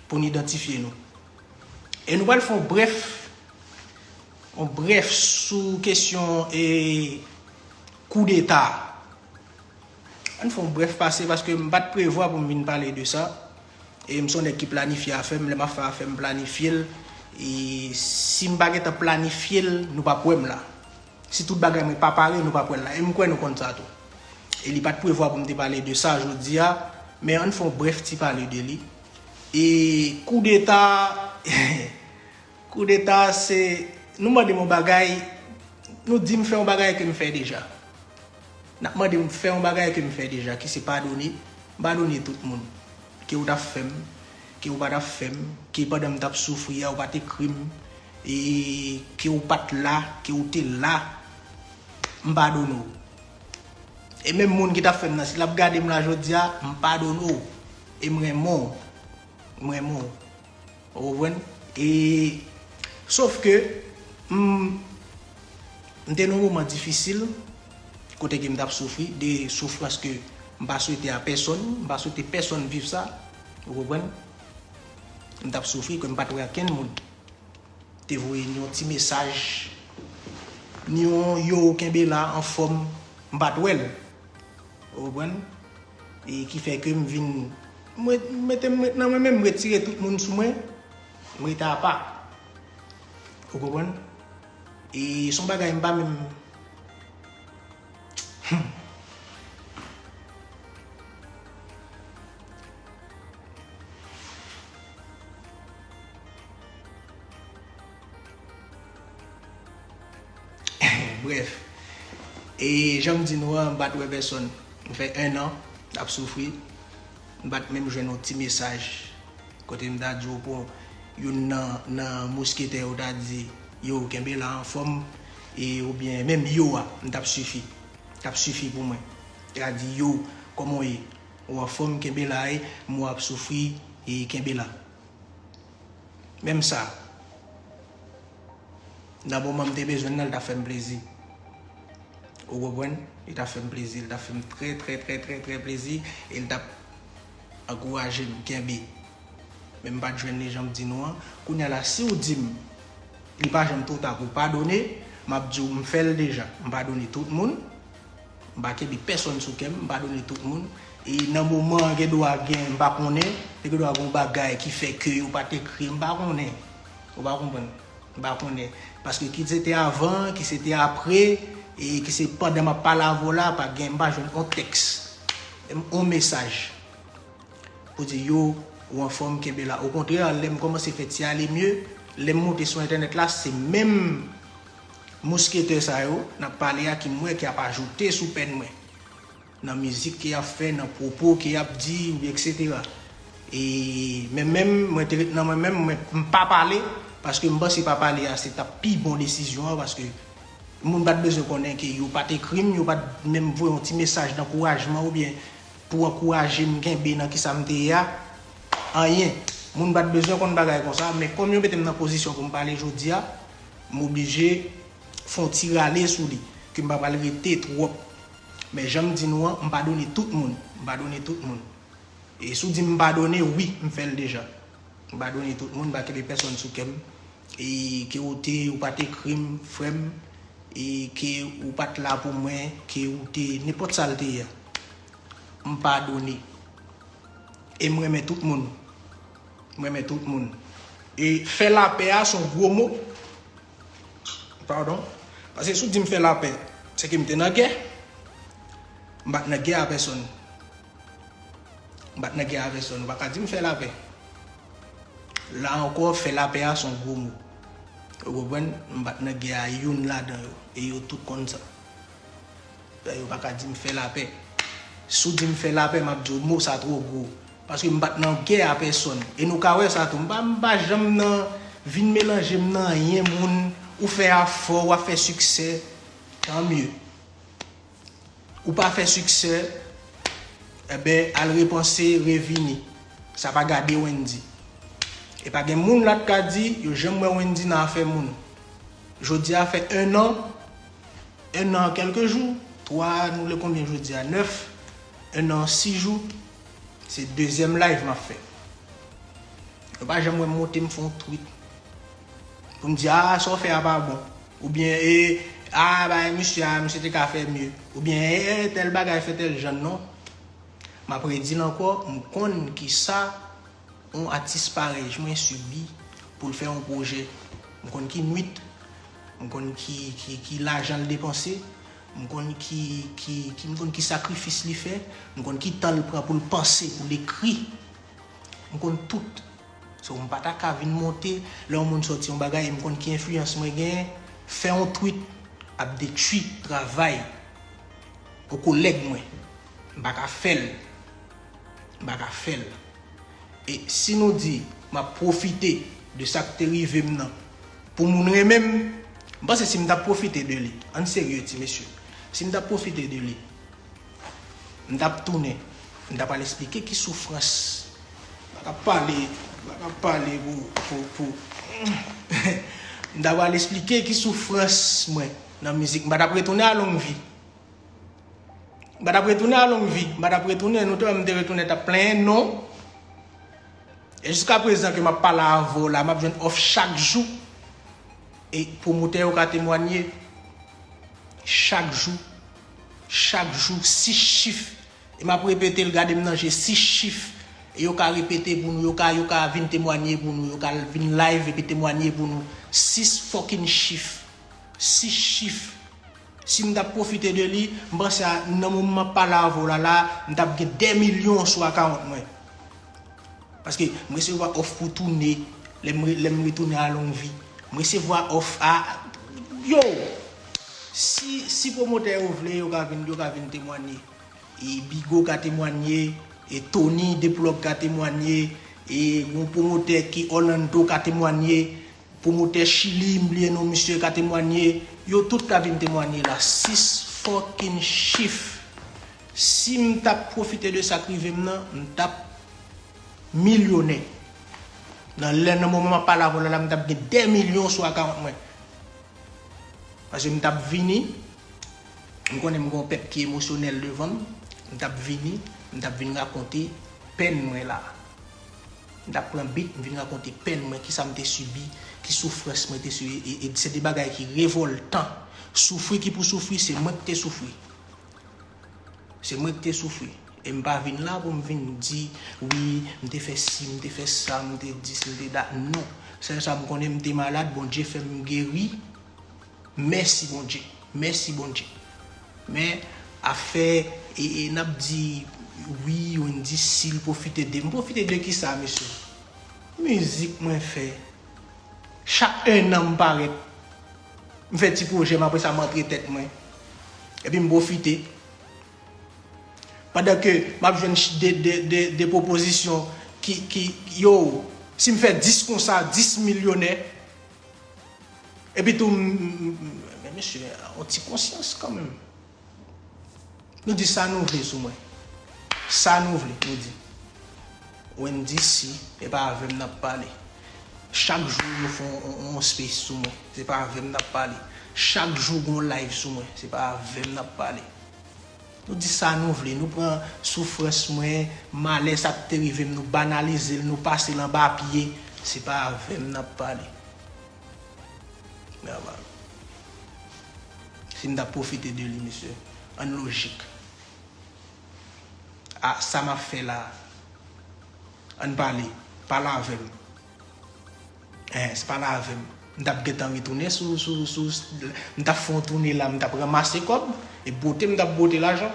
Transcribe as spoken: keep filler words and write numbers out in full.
pou n idantifye nou. E nou pral fè yon brèf, yon brèf sou kesyon e koudeta. Ann fè yon brèf pase paske m pa t prevwa pou m vin pale de sa. E m se yon nèg ki planifye afè m, lè m ap fè afè m planifye l. E si m pa gentan planifye l, nou p ap wè m la. Si tout bagay mwen pa pare, nou p ap wè l la. E m kwè nou konn sa tou. E li pa t prevwa pou m te pale de sa jodi a, men ann fè yon brèf ti pale de li. E koudeta, koudeta se, nou mande m yon bagay, nou di m fè yon bagay ke m fè deja. N ap mande m fè yon bagay ke m fè deja, ki se padone. M padone tout moun. Ke w t ap fè m, ke w pa t ap fè m, ke pandan m t ap soufri a, ou pa t ekri m, e ke w pa t la, ke w te la, m padone w. E menm moun ki t ap fè m nan, si l ap gade m la jodi a, m padone w. E m renmen w. M renmen w. Ou konprann? E, sof ke, m, m te nan yon moman difisil, kote ke m t ap soufri, de soufrans ke m pa swete a pèsonn, m pa swete pèsonn viv sa, ou konprann? M t ap soufri, ke m pa t wè akenn moun. Te voye n yon ti mesaj, n yon yo kenbe la anfòm, m pa t wè l. Ou konprann? E ki fè ke m vin, m ret, m mete m ret nan mwen menm, m retire tout moun sou mwen, m rete apa. Ou konprann? E se yon bagay m pa menm. Hmm. Brèf, e jan m di nou an, m pa t wè pèsonn. M fè en an ap soufri. M pa t menm jwenn yon ti mesaj kote m ta di w pou youn nan, nan mosketè yo ta di, yo, kenbe la anfòm, e oubyen menm yo a, m t ap sifi. T ap sifi pou mwen. T a di, yo, kòman w ye? Ou anfòm, kenbe la, e m wè w ap soufri, e kenbe la. Menm sa, nan moman m te bezwen nan, l t ap fè m plezi. Ou konprann? Li t ap fè m plezi, li t ap fè m trè, trè, trè, trè, trè plezi, e li t ap ankouraje m, kenbe. Men m pa t jwenn li jan m di nou an. Kounye a la, si w di m, li pa janm twò ta pou w padone, m ap di w, m fè l deja. M padone tout moun. M pa kenbe pèsonn sou kè m, m padone tout moun. E nan moman an, gen dwa gen, m pa konnen, te gen dwa gen yon bagay ki fè ke yo pa t ekri, m pa konnen. Ou pa konprann? M pa konnen. Paske ki se te avan, ki se te apre, e ki se pandan m ap pale avè w la, pa gen, m pa jwenn yon tèks, yon mesaj pou di yo, ou anfòm, kenbe la. Okontrè, lè m kòmanse fè ti ale mye, lè m moute sou entènèt la, se menm mousketè sa yo n ap pale a ki m wè ki ap ajoute sou pèn mwen. Nan mizik ke y ap fè, nan pwopo ke y ap di, oubyen etsetera. E men menm, mwen te ret nan mwen menm, mwen, m pa pale, paske m panse pa pale a se t ap pi bon desizyon an, paske moun pa t bezwen konnen ke yo pa t ekri m, yo pa t menm voye yon ti mesaj dankourajman oubyen pou ankouraje m kenbe nan kisa m te ye a. Anyen. Moun pa t bezwen konn bagay konsa, men kòm yo mete m nan pozisyon pou m pale jodi a, m oblije fè yon ti rale sou li, ke m pa pral rete twòp. Men jan m di nou an, m padone tout moun. M padone tout moun. E si w di m padone, wi, m fè l deja. M padone tout moun, m pa kenbe pèsonn sou kè m. E ke w te, ou pa t ekri m, frè m, e ke ou pa t la pou mwen, ke ou te, nenpòt sa l te ye a. M padone. E m renmen tout moun. M renmen tout moun. E fè lapè a se yon gwo mo. Padon. Paske si w di m fè lapè, se ke m te nan gè. M pa t nan gè a pèsonn. M pa t nan gè a pèsonn. Ou pa ka di m fè lapè. La ankò, fè lapè a se yon gwo mo. Ou konprann? M pa t nan gè a youn ladan yo. E yo tout konn sa. Yo pa ka di m fè lapè. Si w di m fè lapè, m ap di w mo sa twò gwo. Paske m pa t nan gè a pèsonn. E nou ka wè sa tou. M pa, m pa janm nan vin melanje m nan anyen moun. Ou fè afè w, w ap fè siksè. Tan mye. Ou pa fè siksè, enben, al repanse, revini. Sa pa gade Wendy. E pa gen moun la k ka di, yo janm wè Wendy nan afè moun. Jodi a fè en an, en an kèlke jou, twa, nou le konbyen jodi a? Nèf, en an sis jou, se dezyèm live m ap fè. Nou pa janm wè m monte m fè yon tweet pou m di, "Ah, sa w fè a pa bon." Oubyen, "Eh, ah, bay misye a, misye te ka fè mye." Oubyen, "Eh, tèl bagay fè tèl jan." Non. M ap redi l ankò, m konn kisa yon atis parèy mwen sibi pou l fè yon pwojè. M konn ki nwit, m konn ki, ki, ki lajan l depanse, m konn ki, ki, ki, m konn ki sakrifis li fè, m konn ki tan l pran pou l panse, pou l ekri. M konn tout. So, m pa ta ka vin monte, lè yon moun sòti yon bagay, e m konn ki enfliyans mwen genyen, fè yon tweet ap detwi travay yon kolèg mwen. M pa ka fè l. M pa ka fè l. E si nou di, m ap pwofite de sa k te rive m nan, pou moun renmen m, m panse si m t ap pwofite de li, ann serye, ti mesye, si m t ap pwofite de li, m t ap tounen, m t ap al esplike ki soufrans. M pa ka pale, m pa ka pale pou, pou, pou, m t ap al esplike ki soufrans mwen nan mizik. M pa t ap retounen a Longvi. M pa t ap retounen a Longvi. M pa t ap retounen, nou te wè m te retounen, t ap plenyen non. E jiska prezan ke m ap pale avè w la, m ap jwenn òf chak jou. E pwomotè yo ka temwanye. Chak jou. Chak jou, sis chif. E m ap repete l, gade m nan je, sis chif. E yo ka repete pou nou, yo ka, yo ka vin temwanye pou nou, yo ka vin live epi temwanye pou nou. Sis fucking chif. Sis chif. Si m t ap pwofite de li, m panse a, nan moman m ap pale avè w la, la, m t ap gen dè milyon sou akawont mwen. Paske m resevwa òf pou tounen, lè m re-, lè m retounen a Longvi. M resevwa òf a, yo! Si, si pwomotè yo vle, yo ka vin, yo ka vin temwanye. E Bigo ka temwanye, e Tony Deplug ka temwanye, e yon pwomotè ki Orlando ka temwanye, pwomotè Chili, m bliye non misye, ka temwanye. Yo tout ka vin temwanye la. Sis fucking chif. Si m t ap pwofite de sa k rive m nan, m t ap milyonè. Nan lè, nan moman m ap pale avè w la, la, m t ap gen dè milyon sou akawont mwen. Paske m t ap vini, m konnen m gen yon pèp ki emosyonèl devan m, m t ap vini, m t ap vin rakonte pèn mwen la. M t ap pran beat, m vin rakonte pèn mwen, kisa m te sibi, ki soufrans mwen te sibi, e, e se de bagay ki revòltan. Soufri ki pou soufri, se mwen ki te soufri. Se mwen ki te soufri. E m pa vin la pou m vin di, "Wi, m te fè si, m te fè sa, m te di si, m te dat." Non. Sèl sa m konnen, m te malad, Bondye fè m geri. Mèsi Bondye. Mèsi Bondye. Men, afè, e, e n ap di, "Wi, Wendyy Seal pwofite de." M pwofite de kisa, mesye? Mizik mwen fè. Chak ennan m parèt. M fè ti pwojè m, apre sa m antre tèt mwen. Epi m pwofite. Pandan ke m ap jwenn ch-, de, de, de, de pwopozisyon ki, ki, yo, si m fè dis konsa, dis milyonè. Epi tou, m, m, m, men mesye, yon ti konsyans kanmenm. Nou di sa nou vle sou mwen. Sa nou vle, nou di. Wendyy Seal, e pa avè m n ap pale. Chak jou yo fè yon, yon, yon space sou mwen, se pa avè m n ap pale. Chak jou gon live sou mwen, se pa avè m n ap pale. Nou di sa nou vle, nou pran soufrans mwen, malè sa k te rive m, nou banalize l, nou pase l anba pye, se pa avè m n ap pale. Nòmal. Si m t ap pwofite de li, mesye, ann lojik. A, sa m ap fè la, ann pale, pale avè m. Eh, se pale avè m. M t ap gentan retounen sou, sou, sou, m t ap fè yon toune la, m t ap ranmase kòb, e bwote m t ap bwote lajan.